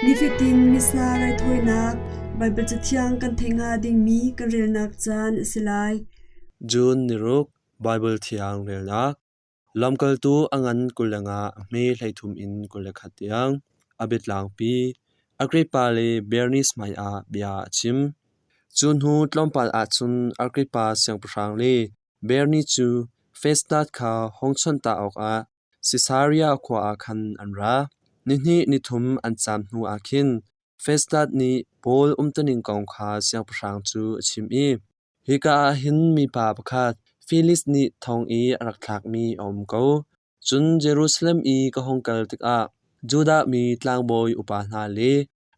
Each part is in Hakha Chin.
Nifatin Missa raithawinak Baibal Cathiang kan theih hnga dingmi kan relnak caan a si lai. June niruk Baibal Thiang relnak Lamkaltu a ngan 25 a hme 33 in 21 tiang a biatlangpi Agrippa le Bernice hmaiah bia a chim. Cu hnu tlawmpal ahcun Agrippa siangpahrang le Berni cu Festas kha hung chawnh ta awkah Sisaria khua ah khan an ra. Nihnih nithum an caam hnuah khin Festas nih Paul umtuning kong kha siangpahrang cu a chimh i, “Hika ah hin mipa pakhat Felix nih thong i a rak thlakmi a um ko. Cun Jerusalem i ka hung kal tikah Judah mi tlangbawi upa hna le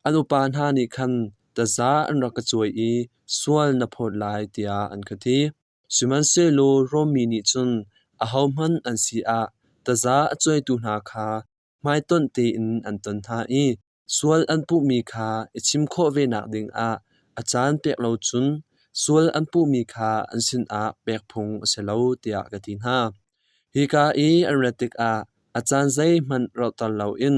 an upa hna nih khan taza an rak ka cuai i sual na phawt lai tiah an ka ti. Sihmanhsehlaw Rom mi nih cun ahohmanh an si ah taza a cuaitu hna kha hmaitonh tein an ton hna i sual an puhmi kha i chim khawh venak dingah a caan pek lo cun sual an puhmi kha an sinah pek phung a si lo tiah ka ti hna. Hika i an rat tikah a caan zeihmanh rauhter loin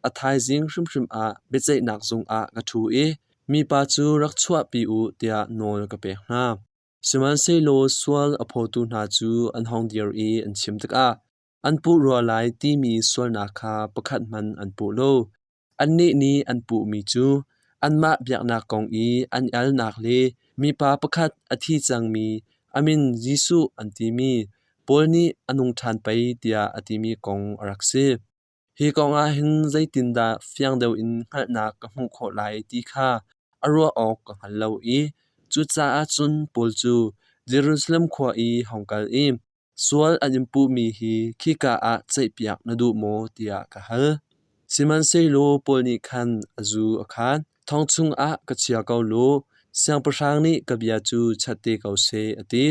a thaizing hrimhrim ah biaceihnak zung ah ka ṭhu i mipa cu rak chuahpi u tiah nawl ka pek hna. Sihmanhsehlaw sual a phawtu hna cu an hung dir i an chim tikah an puh rua lai timi sualnak kha pakhat hmanh an puh lo. Annih nih an puhmi cu anmah biaknak kong i an i alnak le mipa pakhat a thi cangmi a min Jesuh an timi Paul nih a nung ṭhan pei tiah a timi kong a rak si. Hi kong ah hin zeitindah fiang deuh in hngalhnak ka hmuh khawh lai ti kha a ruah awk ka hngal lo i cucaah cun Paul cu Jerusalem khua i hong kal i sual an in puhmi hi khika ah ceihpiak na duh maw tiah ka hal. Sihmanhsehlaw Paul nih khan a zu a khaan. Thong chungah ka chia ko law siangpahrang nih ka bia cu chat te ko seh a ti.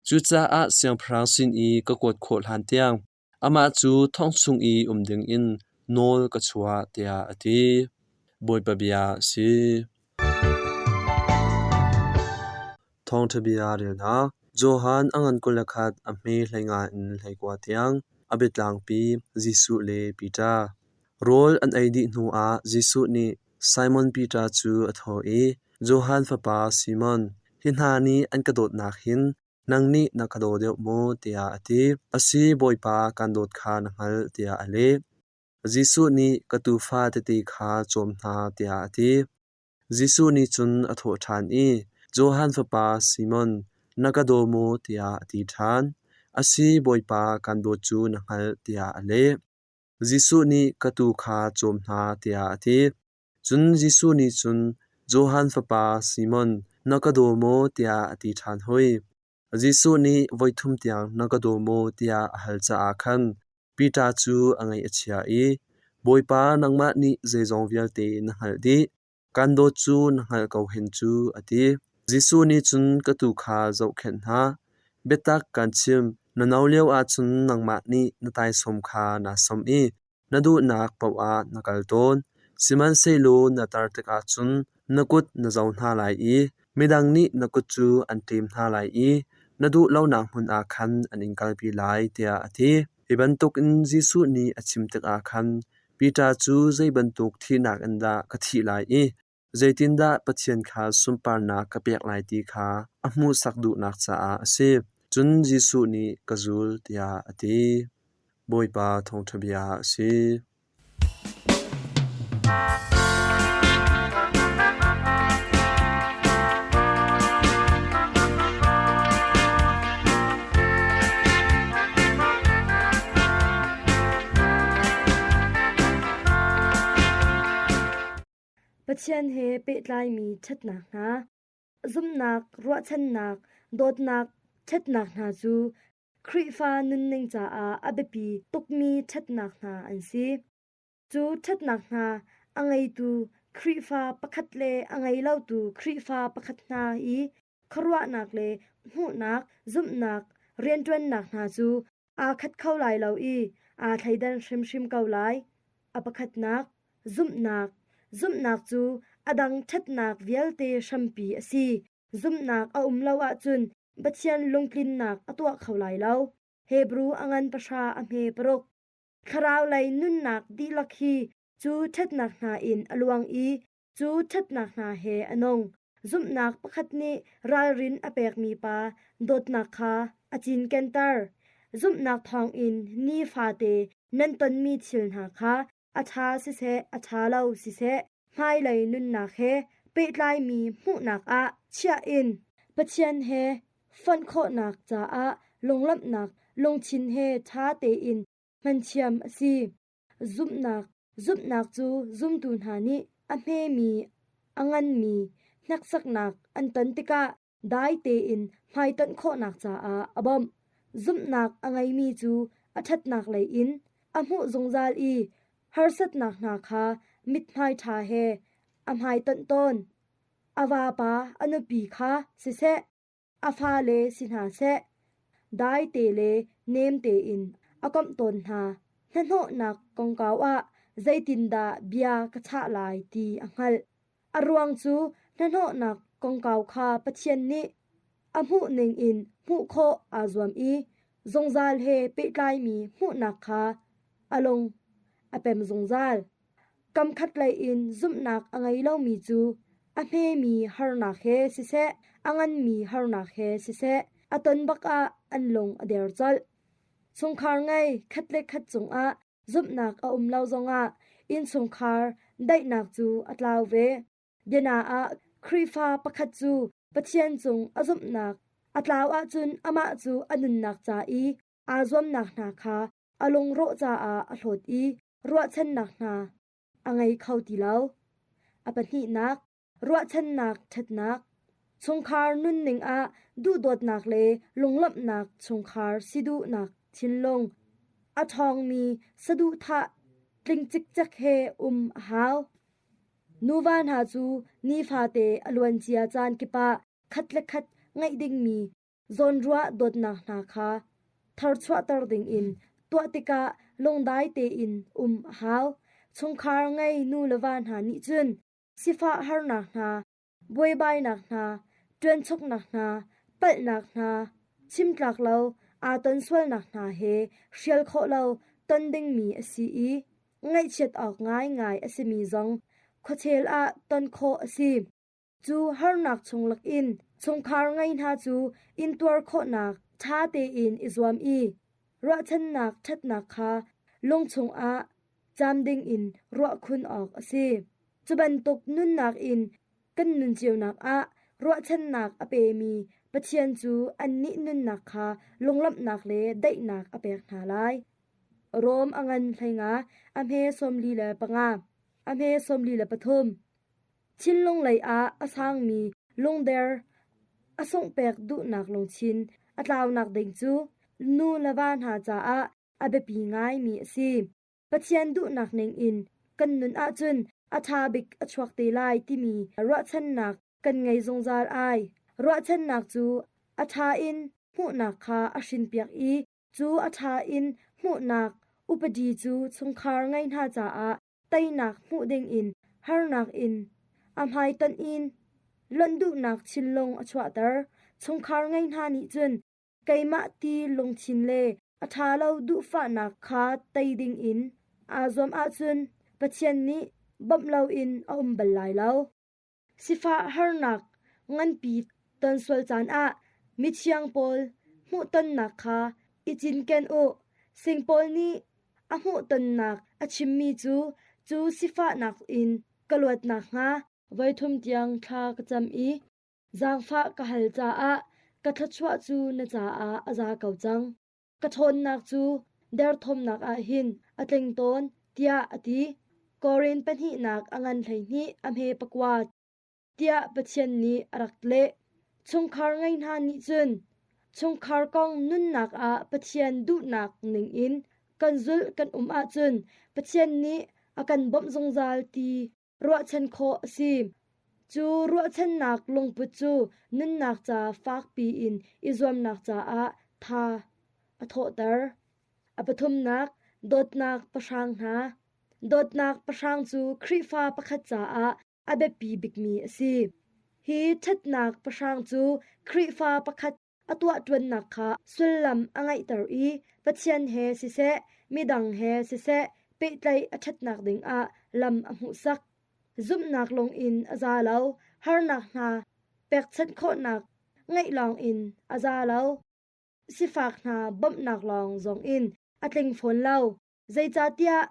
Cucaah siangpahrang sin i ka kuat khawh hlan tiang Amah cu thong chung i um dingin nawl ka chuah tiah a ti. Bawipa bia a si. Thawngṭha bia relnak Johan a ngan 21 a hme 15 in 19 tiang a biatlangpi Jesuh le Peter. Rawl an ei dih hnuah Jesuh nih Simon Peter cu a thawh i, Johan fapa Simon, hi hna nih an ka dawtnak hin Nang nih na ka daw deuh maw? tiah a ti. A si, Bawipa, kaan dawt kha na hngalh, tiah a leh. Jesuh nih ka tuufa tete kha cawm hna, tiah a ti. Jesuh nih cun a thawh ṭhan i, Johan fapa Simon, na ka daw maw? tiah a ti ṭhan. A si, Bawipa, kaan dawt cu na hngalh, tiah a leh. Jesuh nih ka tuu kha cawm hna, tiah a ti. Cun Jesuh nih cun, Johan fapa Simon, na ka daw maw? tiah a ti ṭhan hoi. Jesuh nih voithum tiang na ka daw maw tiah a hal caah khan Peter cu a ngaih a chia i, Bawipa, nangmah nih zeizong vialte na hngalh dih. Kan dawt cu na hngalh ko hen cu, a ti. Jesuh nih cun ka tuu kha zohkhenh hna. Biatak kaan chimh, na no lio ahcun nangmah nih na taisawm kha naa sawmh i Na duhnak paoh ah na kal tawn, sihmanhsehlaw na tar tikah cun na kut na zo hna lai i midang nih na kut cu an ṭem hna lai i na duh lonak hmun ah khan an in kalpi lai, tiah a ti. Hi bantukin Jesuh nih a chim tikah khan Peter cu zei bantuk thihnak in dah ka thih lai i zeitindah Pathian kha sunparnak ka pek lai ti kha a hmuhsak duhnak caah a si. Cun Jesuh nih, Ka zul, tiah a ti. Bawipa thawngṭha bia a si. Pathian he pehtlaimi ṭhatnak hna, zumhnak, ruahchannak, dawtnak, ṭhatnak hna cu Khrihfa nunning caah a biapi tukmi ṭhatnak hna an si. Cu ṭhatnak hna a ngeitu Khrihfa pakhat le a ngei lotu Khrihfa pakhat hna i khuaruahnak le hmuhnak, zumhnak, rianṭuannak hna cu aa khat kho lai lo i aa thleidan hrimhrim ko lai. A pakhatnak, zumhnak. Zumhnak cu a dang ṭhatnak vialte hrampi a si. Zumhnak a um lo ahcun Pathian lungtlinnak a tuah kho lai lo. Hebru a ngan pahra a hme paruk. Thlarau lei nunnak dihlak hi Cu ṭhatnak hna in a luang i cu ṭhatnak hna he a nung. Zumhnak pakhat nih ralrin a pekmi pa dawtnak kha a cinkenter. Zumhnak thawngin nifate nan tonmi thil hna kha a ṭha siseh a ṭha lo siseh hmailei nunnak he pehtlaimi hmuhnak ah chiah in Pathian he fonh khawhnak caah lunglawmhnak lungthin he ṭha tein hmanthiam a si. Zumhnak Zumhnak cu zumtu hna nih a hmemi, a nganmi hneksaknak an ton tikah dai tein hmaitonh khawhnak caah a bawmh. Zumhnak a ngeimi cu a ṭhatnak lei in a hmuh zungzal i harsatnak hna kha mithmai ṭha he a hmaitonh tawn. A vapa a nupi kha siseh, a fale si hna seh, dai te le nem tein a komh tawn hna. Hnahnawhnak kongkau ah zeitindah bia ka chah lai ti a hngalh. A ruang cu hnahnawhnak kongkau kha Pathian nih a hmuh ningin hmuh khawh aa zuam i zungzal he pehtlaimi hmuhnak kha a lung a pem zungzal. Kamkhatlei in zumhnak a ngei lomi cu a hmemi harnak he siseh, a nganmi harnak he siseh, a ton bak ah an lung a der colh. Chungkhar ngei khat le khat cungah zumhnak a um lo zongah innchungkhar daihnak cu a tlau ve. Biana ah Khrihfa pakhat cu Pathian cung a zumhnak a tlau ahcun amah cu a nunnak ca i aa zuamnak hna kha a lungrawh caah a hlawt i ruahchannak hna a ngei kho ti lo. A pahnihnak, ruahchannak ṭhatnak. Chungkhar nunning ah duhdawtnak le lunglawmhnak chungkhar si duhnak thinlung a ṭhawngmi saduhthah tling cikcek he um a hau. Nuva hna cu nifate a luancia caan kip ah khat le khat ngeih dingmi zawnruah dawtnak hna kha tharchuahter dingin tuah tikah lungdai tein um a hau. Chungkhar ngei nu le va hna nih cun sifah harnak hna, buaibainak hna, ṭuanchuknak hna, palhnak hna, chimtlak lo aa ton sualnak hna he hrial khawh lo ton dingmi a si i ngaihchiat awk ngaingai a simi zong khuachel ah ton khawh a si. Cu harnak chung lakin chungkhar ngei hna cu intuar khawhnak ṭha tein i zuam i ruahchannak ṭhatnak kha lung chungah caam dingin ruah khun awk a si. Cu bantuk nunnak in kan nun cionak ah ruahchannak a pemi Pathian cu annih nunnak kha lunglawmhnak le daihnak a pek hna lai. Rom a ngan 15, a hme 45, a hme 43. Thinlung lei ah a sangmi lungder a sunghpek duhnak lungthin a tlaunak ding cu nu le va hna caah a biapi ngaimi a si. Pathian duhnak ningin kan nun ahcun a ṭha bik a chuak te lai timi ruahchannak kan ngei zungzal ai. Ruahchannak cu a ṭha in hmuhnak kha a hrinpiak i cu a ṭha in hmuhnak upadi cu chungkhar ngei hna caah teinak hmuh dingin harnak in a hmaitonh in lonh duhnak thinlung a chuahter. Chungkhar ngei hna nih cun keimah ti lungthin le a ṭha lo duhfahnak kha tei dingin aa zuam ahcun Pathian nih bawmh loin a um bal lai lo. Sifah harnak nganpi ton sual caan ah mithiang pawl hmuhtonnak kha i cinken u. Sing pawl nih a hmuhtonnak a chimmi cu cu sifahnak in ka luat nakhnga voithum tiang thla ka cam i zaangfah ka hal caah ka thluachuah cu na caah a za ko cang. Ka ṭhawnnak cu derthawmnak ah hin a tling tawn, tiah a ti. Korin pahnihnak a ngan 12 a hme pakua tiah Pathian nih a rak leh. Chungkhar ngei hna nih cun chungkhar kong nunnak ah Pathian duhnak ningin kan zulh kan um ahcun Pathian nih a kan bawmh zungzal ti ruahchan khawh a si. Cu ruahchannak lungput cu nunnak ca fakpi in i zuamnak caah tha a thawhter. A pathumnak, dawtnak pahrang hna. Dawtnak pahrang cu Khrihfa pakhat caah a biapi bikmi a si. Hi ṭhatnak pahrang cu Khrihfa pakhat a tuahṭuannak kha sullam a ngeihter i Pathian he siseh, midang he siseh pehtlaih a ṭhatnak dingah lam a hmuhsak. Zumhnak lawngin a za lo, harnak hna pekchanh khawhnak ngeih lawngin a za lo. Sifak hna bawmhnak lawng zongin a tling fawn lo. Zeicahtiah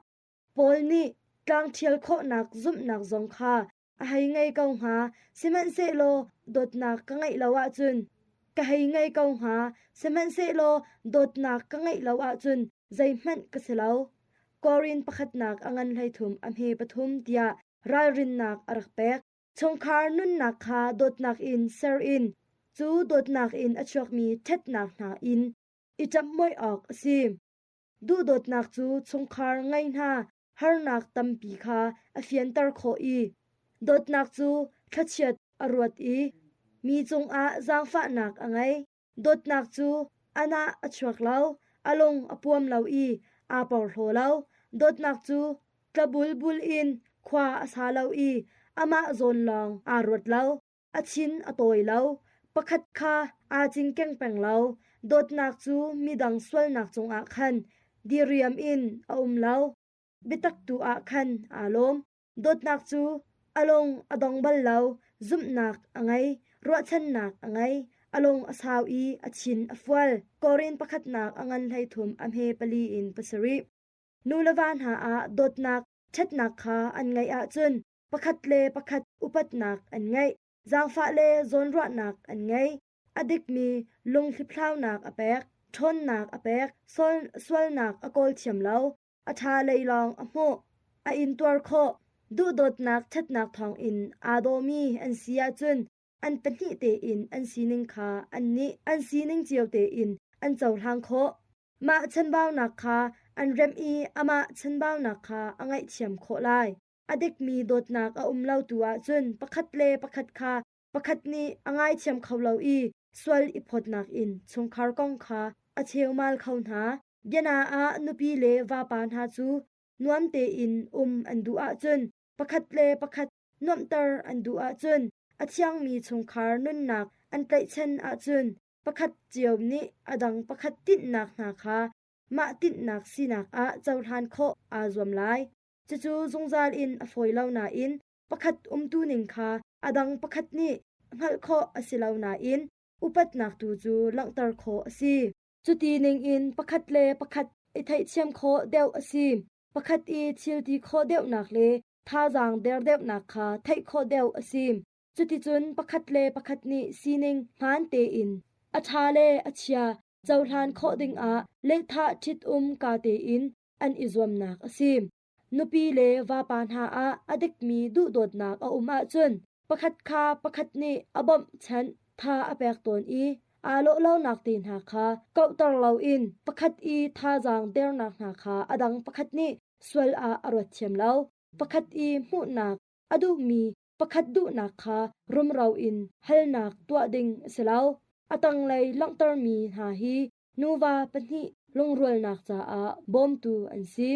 Paul nih tlangṭhial khawhnak zumhnak zong kha a hei ngei ko hnga, sihmanhsehlaw dawtnak ka ngeih lo ahcun ka hei ngei ko hnga, sihmanhsehlaw dawtnak ka ngeih lo ahcun zeihmanh ka si lo. Korin pakhatnak a ngan 13 a hme pathum tiah ralrinnak a rak pek. Chungkhar nunnak kha dawtnak in ser in cu dawtnak in a chuakmi ṭhatnak hna in i ṭamhmoih awk a si. Duhdawtnak cu chungkhar ngei hna harnak tampi kha a fianter khawh i dawtnak cu thlachiat a ruat i mi cungah zaangfahnak a ngei. Dawtnak cu a nah a chuak lo, a lung a puam lo i aa porhlaw lo. Dawtnak cu tlabulbul in khua a sa lo i amah zawn lawng aa ruat lo. A thin a tawi lo, pakhat kha aa cingkeng peng lo. Dawtnak cu midang sualnak cungah khan diriam in a um lo. Biatak tu ah khan aa lawm. Dawtnak cu a lung a dong bal lo, zumhnak a ngei, ruahchannak a ngei, a lung a sau i a thin a fual. Korin pakhatnak a ngan 13 a hme pali in pasarih. Nu le va hna ah dawtnak, ṭhatnak kha an ngeih ahcun pakhat le pakhat upatnak an ngeih, zaangfah le zawnruahnak an ngei, a dikmi lunghliphlaunak a pek, ṭhawnnak a pek, sualnak a kawl thiam lo, a ṭha lei lawng a hmuh, a intuar khawh, duhdawtnak ṭhatnak thawngin aa dawmi an si ahcun an pahnih tein an sining kha annih an sining cio tein an cohlang khawh. Mah chanbaunak kha an remh i amah chanbaunak kha a ngaihthiam khawh lai. A dikmi dawtnak a um lo tu ahcun pakhat le pakhat kha pakhat nih a ngaithiam kho lo i sual i phawtnak in chungkhar kong kha a cheumal kho hna. Biana ah nupi le vapa hna cu nuam tein um an duh ahcun pakhat le pakhat nuamhter an duh ahcun a thiangmi chungkhar nunnak an tlaihchan ahcun pakhat cio nih a dang pakhat tinhnak hna kha mah tinhnak sinak ah cohlan khawh aa zuam lai. Cucu zungzal in a fawi lo nain pakhat umtu ning kha a dang pakhat nih hngalh khawh a si lo nain upatnak tu cu langhter khawh a si. Cuti ningin pakhat le pakhat i theihthiam khawh deuh a si. Pakhat i thil ti khawh deuhnak le thazaang der deuhnak kha theih khawh deuh a si. Cuticun pakhat le pakhat nih sining hmaan tein a ṭha le a chia cohlan khawh dingah lehthah ṭhitum ka tein an i zuamnak a si. Nupi le vapa hna ah a dikmi duhdawtnak a um ahcun pakhat kha pakhat nih a bawmhchanh, tha a pek tawn i aa lawh lonak te hna kha kauhter loin pakhat i thazaang dernak hna kha a dang pakhat nih sual ah a ruat thiam lo. Pakhat i hmuhnak a duhmi pakhat duhnak kha rumro in halnak tuah ding a si lo. A tanglei langhtermi hna hi nuva pahnih lungrualnak caah bawmtu an si.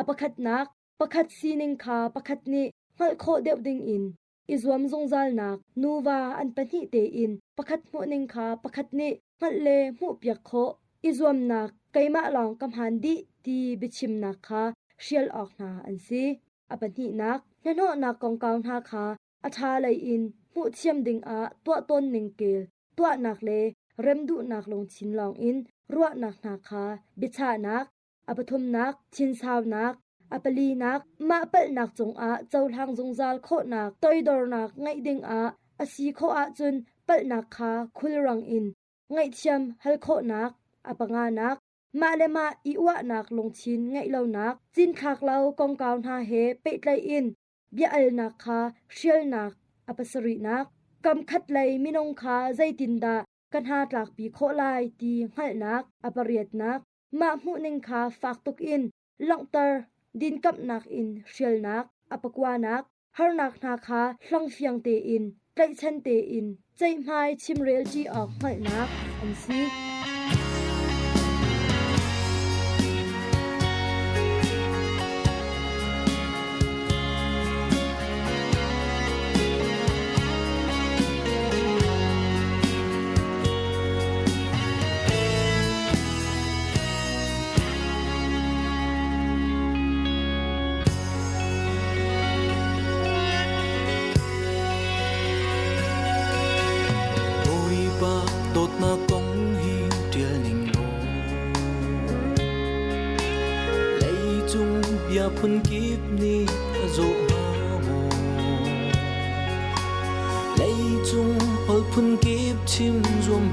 A pakhatnak, pakhat sining kha pakhat nih hngalh khawh deuh dingin i zuam zungzalnak nuva an pahnih tein pakhat hmuhning kha pakhat nih hngalh le hmuhpiak khawh i zuamnak keimah lawng ka hmaan dih ti biachimnak kha hrial awk hna an si. A pahnihnak, hnahnawhnak kongkau hna kha a ṭha lei in hmuhthiam dingah tuah tawn ning kel tuahnak le remduhnak lungthin lawngin ruahnak hna kha biachahnak, a pathumnak, thinsaunak, a palinak, mah palhnak cungah cohlang zungzal khawhnak toidornak ngeih dingah a si khawh ahcun palhnak kha khulrang in ngaihthiam hal khawhnak, a panganak, mah le mah i uahnak lungthin ngeih lonak, cinthlak lo kongkau hna he pehtlaih in bia-alnak kha hrialnak a pasarihnak, kam khatlei minung kha zeitindah ka hna tlakpi khawh lai ti hngalhnak a pariatnak, mah hmuhning kha fak tuk in langhter dinkamnak in hrialnak a pakuanak, harnak hna kha hlangfiang tein tlaihchan tein ceihmai chimrelṭi awk hngalhnak an si.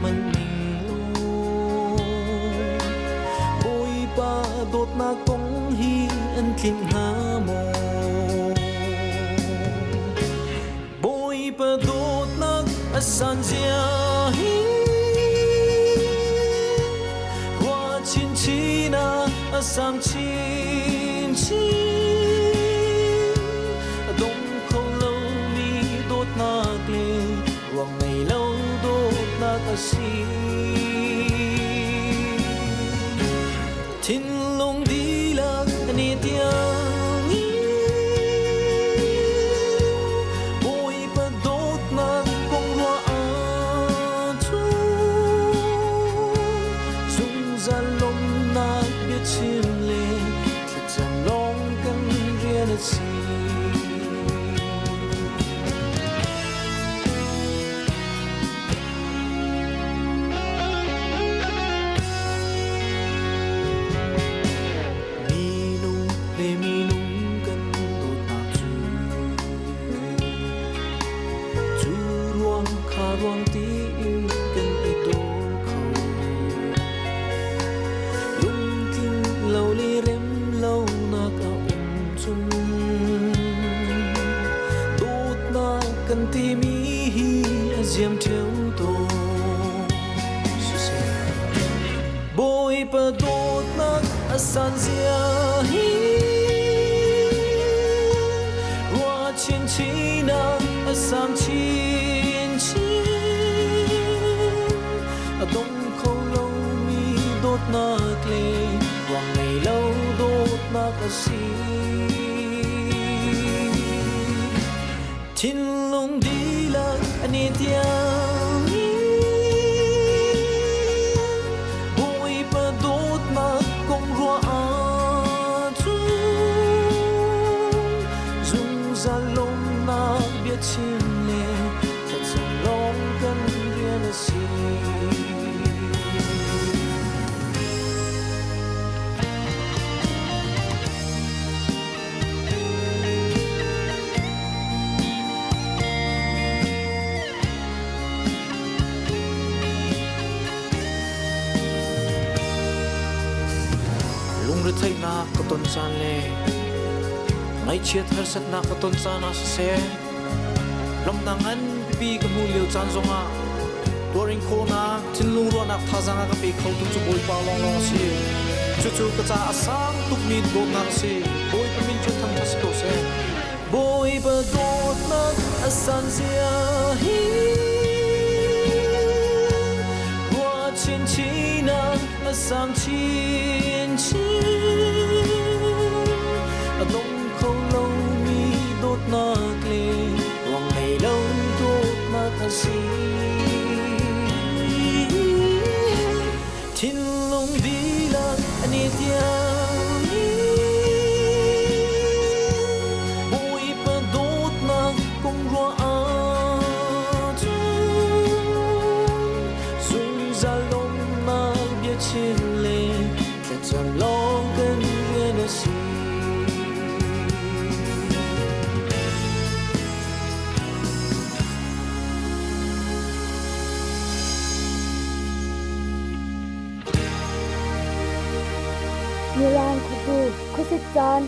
hmanh ning law Bawipa dawtnak kong hi an tlinh hnga maw? Bawipa dawtnak a san zia hi Rua chinchin ah a sang chinchin A dong kho lomi dawtnak le ruang ngei lo dawtnak a si. Thinlung dihlak ni tiang Bawipa dawtnak kong ruah ahcun zungzal lawmhnak biachim le thlacam lawng kan rian a si. Minung le minung kan dawtnak cu cu ruang kha ruang tiin kan i daw kho. Lungtling lo le rem lonak a um cun dawtnak kan timi hi a ziam ṭheo tawn. Siseh, Bawipa dawtnak a san zia hi rua chinchin ah a sang chinchin a dong kho lomi dawtnak le ruang ngei lo dawtnak a si. Thinlung dihlak an i tiang i Bawipa dawtnak kong ruah ahcun zungzal lawmhnak biachim le thlacam lawng kan rian a si. Lungretheihnak ka ton caan le ngaihchiat harsatnak ka ton caan ah siseh, lawmhnak nganpipi ka hmuh lio caan zongah tuaring khawhnak, thinlung ruahnak thazaang a ka pe khotu cu Bawipa lawnglawng a si. Cucu ka caah a sang tukmi dawtnak a si. Bawipa min cu thangṭhat si ko seh. Bawipa dawtnak a san zia hi rua chinchin ah a sang chinchin a dong kho lomi dawtnak le ruang ngei lo dawtnak a si. Thinlung dihlak an i tiang i Bawipa dawtnak kong ruah ahcun zungzal lawmhnak biachim le thlacam lawng kan rian a si. Mirang khuapu khuasik caan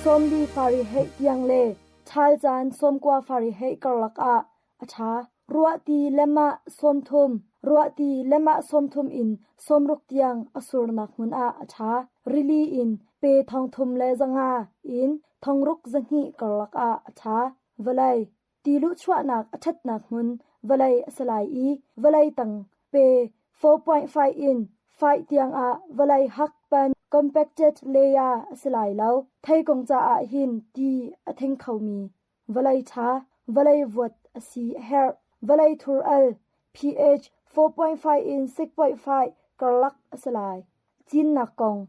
40 Fahrenheit tiang le ṭhal caan 90 Fahrenheit karlak ah a ṭha. Ruahti lemah 30, ruahti lemah 30 in 60 tiang a surnak hmun ah a ṭha. Rili in pe 3,500 in 6,200 karlak ah a ṭha. Vawlei Ti luhchuahnak a ṭhatnak hmun vawlei a si lai i vawlei tang pe 4.5 in 5 tiangah vawlei hak pan compacted layer a si lai lo. Theikung caah hin ti a thing khomi vawlei ṭha, vawlei vuat a si a herh. Vawlei thur al pH 4.5 in 6.5 karlak a si lai. Cinnak kong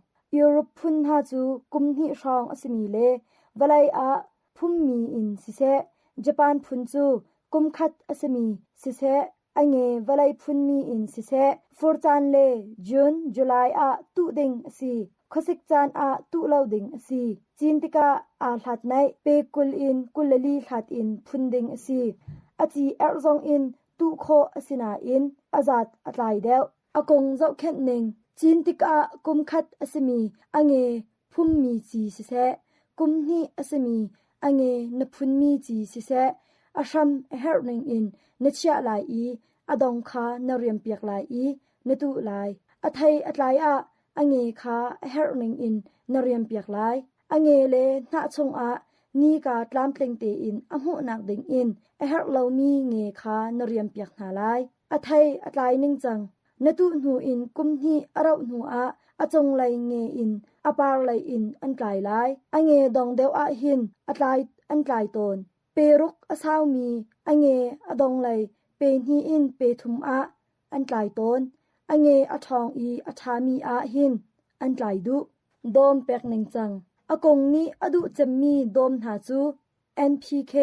Europe phun hna cu kum hnih hrawng a simi le vawlei ah phummi in siseh, Japan phun cu kum khat a simi siseh, a nge vawlei phunmi in siseh, fur caan le June, July ah tuh ding a si. Khuasik caan ah tuh lo ding a si. Cin tikah aa hlat naih, pe 20 in 24 hlat in phun ding a si. A ci erh zong in Tuh khawh a si nain a zat a tlai deuh. A kung zohkhenh ning cin tikah kum khat a simi a nge phummi ci siseh, kum hnih a simi a nge na phunmi ci siseh, a hram a herh ningin na chiah lai i a dong kha na riampiak lai i na tuh lai. A thei a tlai ah a nge kha a herh ningin na riampiak lai. A nge le hnah chungah nika tlamtling tein a hmuhnak dingin a herh lomi nge kha na riampiak hna lai. A thei a tlai ningcang na tuh hnu in kum hnih a rauh hnuah a cunglei nge in a parlei in an tlai lai. A nge dong deuh ah hin a tlai an tlai tawn. Pe ruk a saumi a nge a donglei pe hnih in pe thum ah an tlai tawn. A nge a ṭhawng i a ṭhami ah hin an tlai duh. Dawm pek ningcang. A kung nih a duh cemmi dawm hna cu NPK,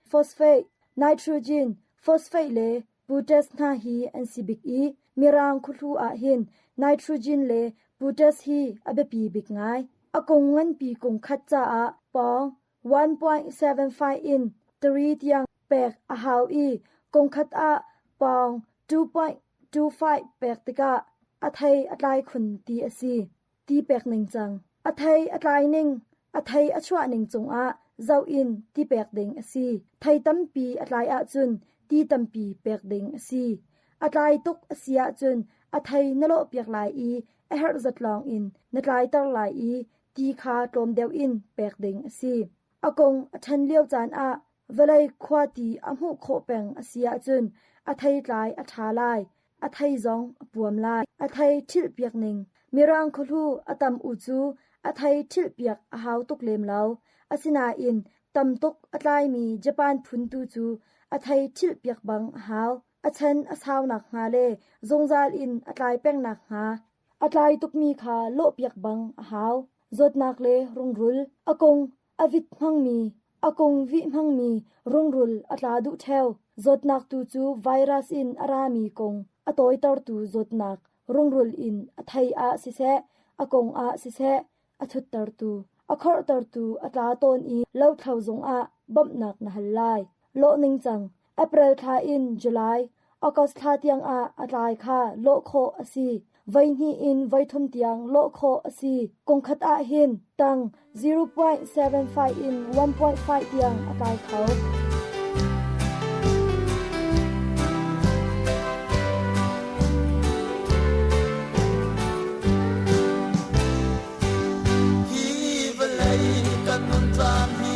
phosphate, nitrogen, phosphate le potash hna hi an si bik i Mirang khuhlu ah hin nitrogen le potash hi a biapi bik ngai. A kung nganpi kung khat caah pawng 1.75 in 3 tiang pek a hau i kung khat ah pawng 2.25 pek tikah a thei a tlai khun ti a si. Ti pek ningcang. A thei a tlai ning, a thei a chuah ning cungah zoh in ti pek ding a si. Thei tampi a tlai ahcun ti tampi pek ding a si. A tlai tuk a si ahcun a thei na lawhpiak lai i a herh zat lawng in na tlaiter lai i ti kha tlawm deuh in pek ding a si. A kung a ṭhan lio caan ah vawlei khua ti a hmuh khawh peng a si ahcun a theitlai a ṭha lai, a thei zong a puam lai. A thei ṭhilhpiak ning. Mirang khuahlu a tam u cu a thei ṭhilhpiak a hau tuk lem lo. Asinain tam tuk a tlaimi Japan phun tu cu a thei ṭhilhpiak bang a hau. A chan a sau nakhnga le zungzal in a tlai peng nakhnga a tlai tukmi kha lawhpiak bang a hau. Zawtnak le rungrul, a kung a vit hmangmi, a kung vih hmangmi rungrul a tla duh ṭheo. Zawtnak tu cu virus in a rami kung a tawitertu zawtnak rungrul in a thei ah siseh, a kung ah siseh, a thuttertu, a khorhtertu a tla tawn i lothlo zungah bawmhnak na hal lai. Lawh ningcang April thla in July, August thla tiangah a tlai kha lawh khawh a si. Voihnih in voithum tiang lawh khawh a si. Kungkhat ah hin tang 0.75 in 1.5 tiang a tlai kho. Hi vawlei kan nun caan hi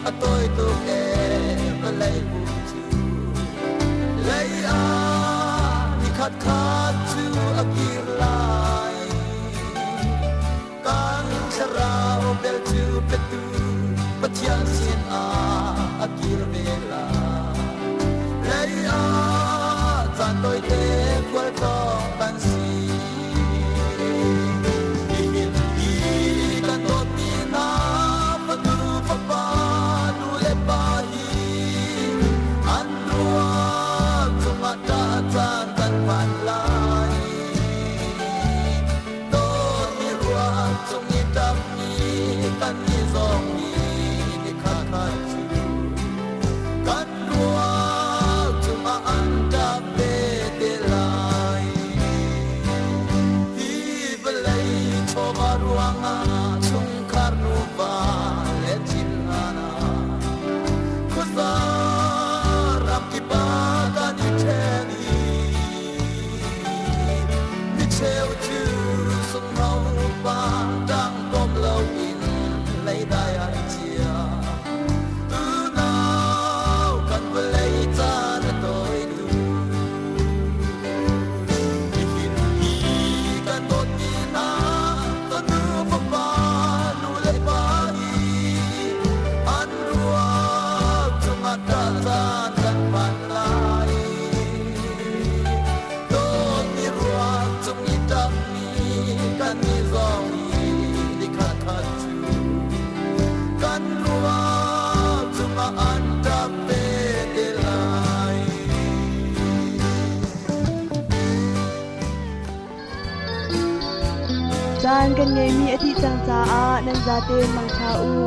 a tawi tuk ee vawlei bu cu lei ah nikhat khat cu a kir lai kan thlarau bel cu petu Pathian sin ah a kir ve lai lei ah caan tawite khualtlawng kan si Nihin hi kan dawtmi hna fanu fapa nu le pa hi an ruak cungah ṭah caan kan hman lai. Dawtmi ruak cung i ṭapmi kan nih zong nih nikhat khat cu kan ruak cungah an ṭap ve te lai. Hi vawlei chawva ruangah chungkhar nuva le thinhlan ah khuaza ramkip ah kan i ṭhen i micheu cu sunghno pa ṭang bawm loin leidai ah chia. Unau kan vawlei caan a tawi tuk. Nihin hi kan dawtmi hna fanu fapa nu le pa hi an ruak cungah ṭah caan kan hman lai. Dawtmi ruak cung i ṭapmi kannih zong hi nikhat khat cu kan ruak cungah an ṭap ve te lai. Caan kan ngeimi a dih cang caah nan zate mangṭha u.